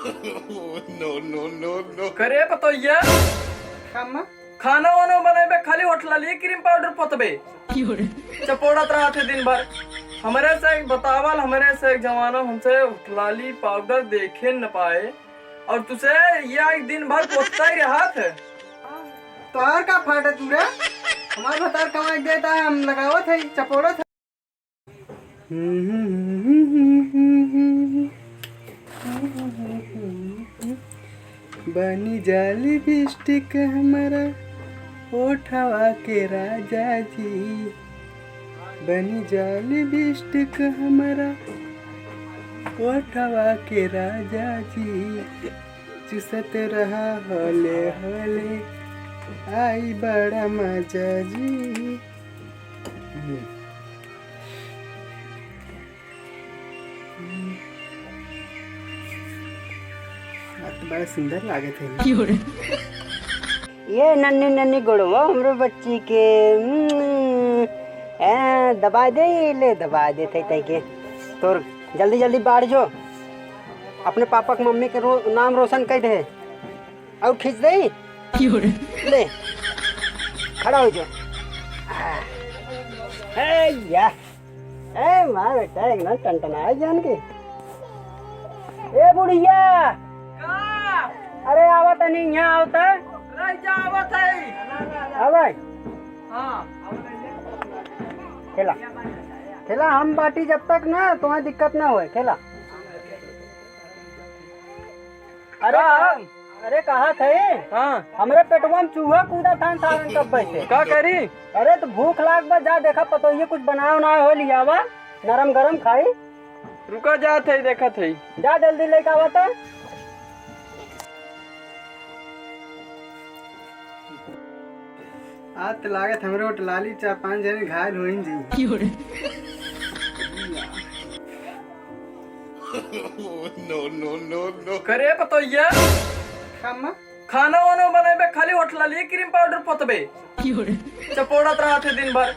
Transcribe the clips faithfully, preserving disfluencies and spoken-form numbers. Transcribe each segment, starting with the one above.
No, no, no, no। करे पतोहिया, खामा? खाना वाना बनाइबे, खाली होठलाली cream powder पोतबे। चपोड़त रहत है दिन भर। हमरे से एक बतावल, हमरे से एक जमाना हमसे होठलाली powder देखे न पाए, और तुसे ये एक दिन भर पोतता ही रहत है। तोहार का फाटे तू रे? हमार भतार कमाई देता है, हम लगावत है, चपोड़त है। बनी जा लिपस्टिक हमरा ओठवा के राजा जी, बनी जा लिपस्टिक हमरा ओठवा के राजा जी, चुसत रहा होले होले, आई बड़ा मजा जी। हम्म। हम्म। आ तो बड़ा सुंदर लागत है। ये नन्नी नन्नी गोड़वा हमरो बच्ची के, हम्म, ए, दबा दे, ले दबा दे, तई, तई के। तोर जल्दी जल्दी बाढ़ जो, अपने पापा के मम्मी के रो-, नाम रोशन कर दे। और खींच दे। ले, खड़ा हो जा। आ, ए या, ए माँ बेटा, एकदम टनटनाए जान के। ए बुढ़िया, का? अरे आवा तनी यहाँ, आवा त। रह जा, आवत है। आवे। हाँ। खेला, खेला हम बाटी जब तक ना, तुम्हें दिक्कत ना होए, खेला। अरे का? का-, अरे कहा थे? हाँ। हमरे पेटवा में चूहा कूदा था सारन कब से। का करी? अरे तो भूख लाग बा, जा देखा पतोहिए कुछ बनाए उनाए हो लियावा, नरम गरम खाई। रुका जात है, देखत है। जा जल्दी लेके आवा तो। आज तो लागत हमरे होटलाली चार पांच जने घायल होइन जी। No, no, no, no। करे पतोहिया। खामा? खाना वाना बनाइबे, खाली होटलाली cream powder पोतबे। चपोड़त रहत है दिन भर।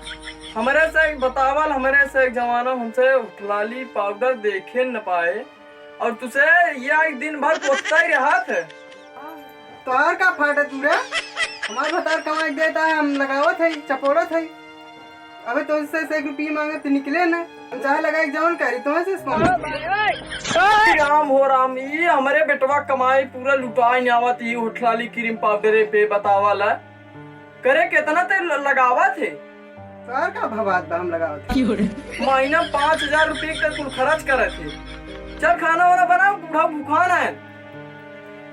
हमरे से एक बतावल, हमरे से एक जमाना हमसे होटलाली powder देखे न पाए। और तुसे ये एक दिन भर पोतता ही रहत है। तोहार का फाटे तू रे? हमार भतार कमाई देता है, हम लगावत है, चपोड़त है। अबे तो इससे से एक रुपये मांगे तो निकले ना, हम चाहे लगाए जौन करी, तुम्हें से कौन? राम हो राम, ये हमरे बेटवा कमाई पूरा लुटाए न आवत, ये होठलाली cream powder पे बतावल है। करे केतना ते ल-, लगावत है? तोहार का भवात बा हम लगावत है? महीना पाँच हजार रुपये के कुल खर्च करत है। चल खाना वाना बनाओ, बूढ़ा भूखान है।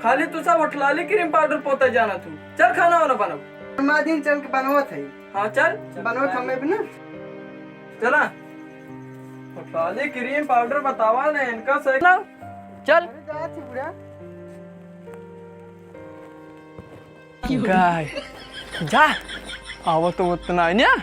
खाली तू सब होठलाली cream powder पोते जाना तू। चल खाना वाना बनाओ। माँ दिन चल के बनवत है। हाँ चल। बनवत हमें भी ना। चला। होठलाली cream powder बतावा ना इनका से। चल। अरे जा छी बुढ़ा। गाय, जा, आवत तो उतना है ना।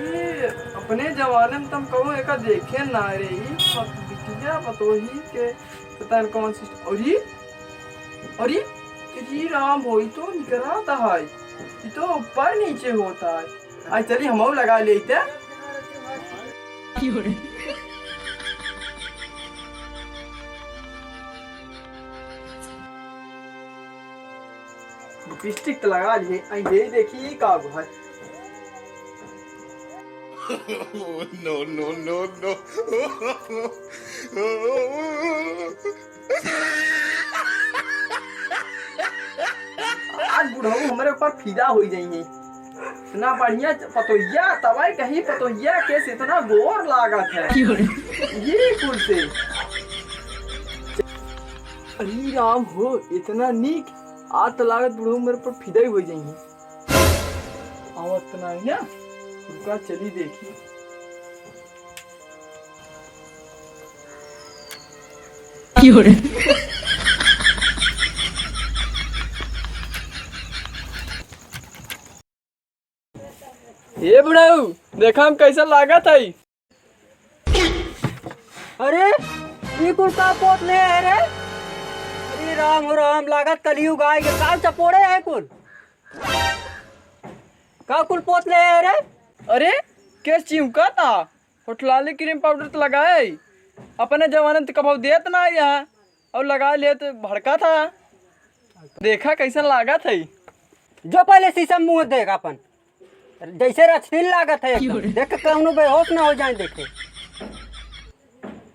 ये अपने जमाने में तुम कहो एका देखे ना रे, ये पत-, बिटिया पतोही के पता न कौन सी, और ये, और ये, ये राम हो, ये तो निकरा था है, ये तो ऊपर नीचे होता है। आज चली हमहू लगा लेते। लिपस्टिक तो लगा लिए, आई यही देखी का है। No, no, no, no। आज बुढ़ऊ हमरे ऊपर फिदा हो जाइए। इतना बढ़िया पतोहिया, तवाई कहीं पतोहिया केस इतना गोर लागत है। ये कुल से। अरे राम हो, इतना नीक। आज तो लागत बुढ़ऊ मेरे पर फिदा ही हो जाइए। आवत तो ना है ना? रुका, चली देखी। ए बुढ़ऊ, देखा हम कैसा लागत है। अरे, ई कुल का पोत ले है रे? अरे राम हो राम, लागत कलयुग आए के, का चपोड़े है कुल? का कुल पोत ले है रे? अरे, के चिमका था? होठ लाली cream powder तो लगाए, अपने जमाने में तो कभौ देत ना यहाँ, और लगा ले तो भड़का था। देखा कैसन लागत है। जो पहले शीशा में मुँह देख अपन, जैसे रचतीन लागत है एकदम। देख के कौनो बेहोश ना हो जाए देखे।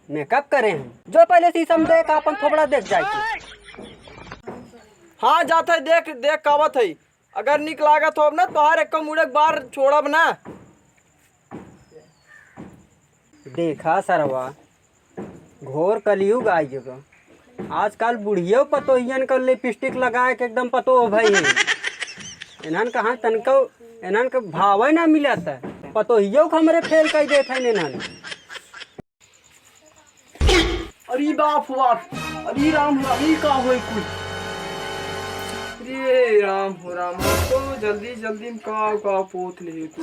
Makeup करे हैं। जो पहले शीशा में देख, अपन थोबड़ा देख जाए के। हाँ, जात है, देख, देख कावत है। अगर निक लागत होब ना, तोहार एक मुड़े एक बार छोड़ब ना। देखा सरवा, घोर कलयुग आइ गवा। आजकल बुढ़ियो पतोहियन क lipstick लगाए के एकदम पतोह भई हैं। इन्हन कहाँ तनको, इन्हन के भावे ना मिलत है। पतोहियो क हमरे fail कइ देत हैं इन्हन। अरे बाप हो बाप, अरे राम हो राम, ई का होई कुल? अरे राम हो राम, हम तो जल्दी जल्दी में का का पोत ले तू।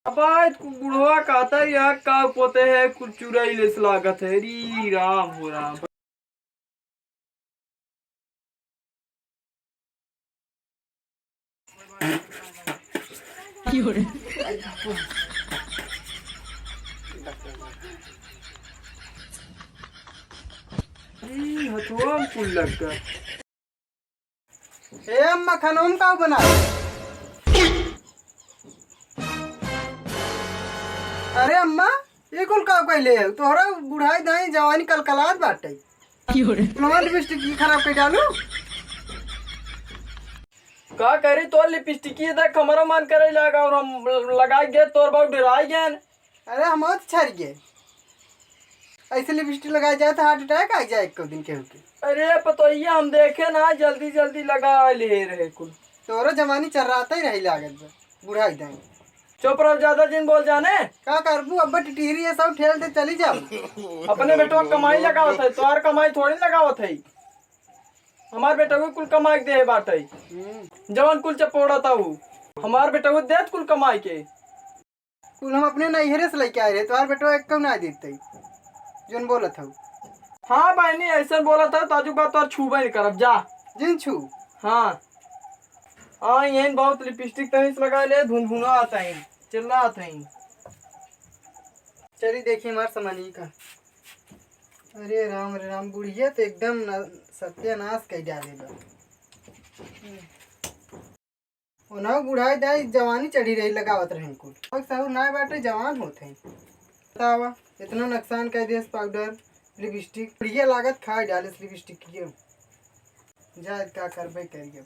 अब आज बुढ़वा कहता है, यहाँ का पोते है, कुल चुराई लेस लागत है। अरे राम हो राम। ई हथुआ में कुल लग गया। ए अम्मा, खाना में का बना? अरे अम्मा, ये कुल का कइले है? तोहरा बुढ़ाई दाई जवानी कलकलात बाटे। क्यों रे? तुम्हार लिपस्टिक की खराब कर डालू। का करी तोर लिपस्टिक की देख, हमारा मन करे लगा और हम लगाई गए, तोर बाबू डराई गए। अरे हम तो छर गए। ऐसे लिपस्टिक लगाए जाए तो heart attack आ जाए एक दिन केहू के। अरे पतोहिया हम देखे ना, जल्दी जल्दी लगा ले रहे कुल। तोरो जवानी चर्रात ही रही लागत बा, बुढ़ाई दाई। चुप रहो, ज्यादा जिन बोल जाने। का करबू, अब टिटहरी ये सब ठेल दे चली जाओ। अपने बेटवा कमाई लगावत है, तोहार कमाई थोड़ी लगावत है। हमार बेटवा कुल कमाई दे बाटे। हम्म। जवन कुल चपोड़ा था ऊ, हमार बेटवा देत कुल कमाई के। कुल हम अपने नैहरे से लेके आए रहे, तोहार बेटवा एक कम ना देते, जोन बोलत हऊ। हाँ बहनी, ऐसन बोलत हऊ, ताजू बात तोर छूबे नहीं करब, जा। जिन छू। हाँ। हाँ, यही बहुत लिपस्टिक तनी से लगा ले, भुनभुना आता है, चिल्ला आता है। चली देखी हमार समनी का। अरे राम, अरे राम, बुढ़िया तो एकदम न-, सत्यानाश कइ डाले बा। ओनहु बुढ़ाई दाई जवानी चढ़ी रही, लगावत रहे कुल। अब सहूर नाय बाटे, जवान होत हैं। बतावा, इतना नुकसान कर देस पाउडर, लिपस्टिक। बुढ़िया लागत खाए डालेस लिपस्टिक के। जा, का करबे करिए।